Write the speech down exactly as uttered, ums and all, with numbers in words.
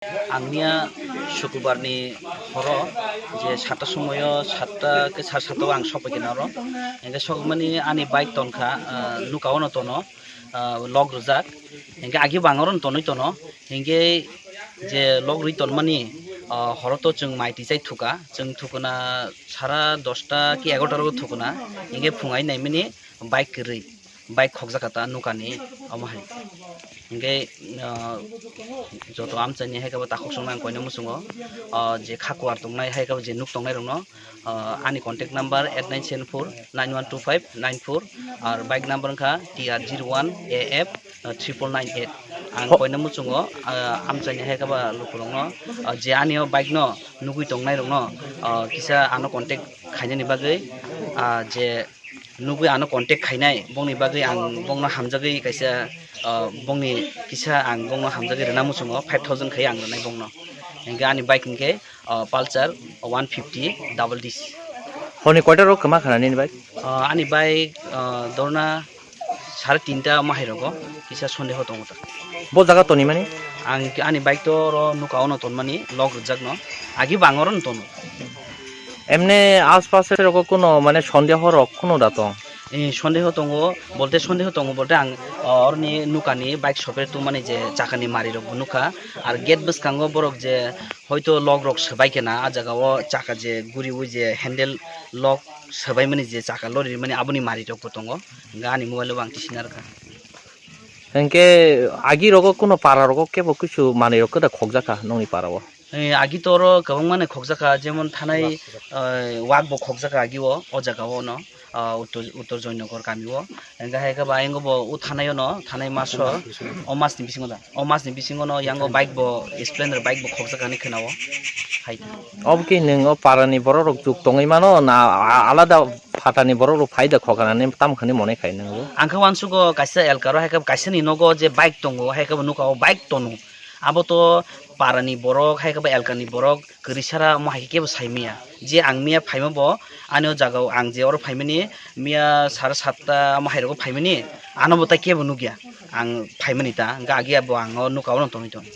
Ang miya Sukubar ni horo je satta somoyo, satta ke sar satta o ang sophaikha oro. Hingke sokmani ani bike tonkha, ah, nuka ono tono, ah, lok rwjak. Hingke agi bangoro tonwi tono. Hingke je lok rwi tonmani, ah, horo to chwng mai twi chai thuka. Chwng thukuna sara dosta ki egarota rogo thukuna. Hingke phung ai naimani bike kwrwi, bike khokjak kha ta nukani omo hai. Hingke, ah, joto amchaini hai khe bo takhuk songno ang koina muchungo, ah, je kha kuar tongnai hai khe bo je nuk tongnai rokno, ah, ani contact number eight nine seven four nine one two five nine four, ar bike number wngkha T R zero one A F triple nine eight. Ang Ho- koina muchungo, ah, amchaini hai khe bo lukurokno, ah, je ani o bike no nugui tongnai rokno, ah, kisa ano contact khainani bagwi, ah, je nugui ano contact khainai, bongni bagwi ang bongno hamjagwi kaisa, ah, bongni kisa ang bongno hamjagwi rwna muchungo, five thousand khai ang rwnai bongno. Hingke ani bike hingke, ah, Pulsar one fifty double disc. Honi koita rok kwma khana nini bike? Ah, ani bike, ah, dorna sare tinta mahai rogo kisa sondeho tongo ta. Bo jaga toni mani? Ang ani bike to oro nuka ono tonmani, lok rwjakno. Agi bangoro no tono. Emne aspase rogo kuno mane sondeho rok kuno da tong? Eh, sondeho tongo, bolte sondeho tongo, bolte ang, ah, oroni nukani bike sopre tongmani je chakani mari rok bo nukha. Ar gate bwskango borok je hoito lok rok swbai khe na, ah jaga o chaka je guriwi je handle lok swbaimani je chaka lori rimani aboni mari rok bo tongo. Hingke ani mobile o bo ang tisina rwkha. Hingke agi rogo kuno para rogo kebo kisu manwi rok kwda khokjak kha nongni para o? Eh, agi to oro kwbangma ni khokjak kha, jemon thanai, eh, wak bo khokjak kha agi o, o jaga o no, ah, Uttor, Uttor Joynagar kami o. Hingke hai khe bo ayang bo o thanai o no, thanai maso, o mas ni bisingo da, o mas ni bisingo no yang o bike bo, Splendor bike bo khokjak kha hinui khwna o. Hai. Obo khe nwng o para ni borok rok juk tongwi mano na a-, alada phatani borok rok phai da khokana ni tam khani monai khai nang bo? Ang khe uansugo kaisa elkaro hai khe kaisa ni nogo je bike tongo, hai khe bo nukha o bike tono. Abo to para ni borok, hai khe bo elka ni borok kwrwi sara omo hai khe kebo sai maya. Je ang miya phaima bo ani o jaga o ang je oro phaimani miya sara satta omo hai rogo phaimani ano bo tai kebo nukya ang phaimani ta, hingke agi abo ang o nukha o no tongwi tong.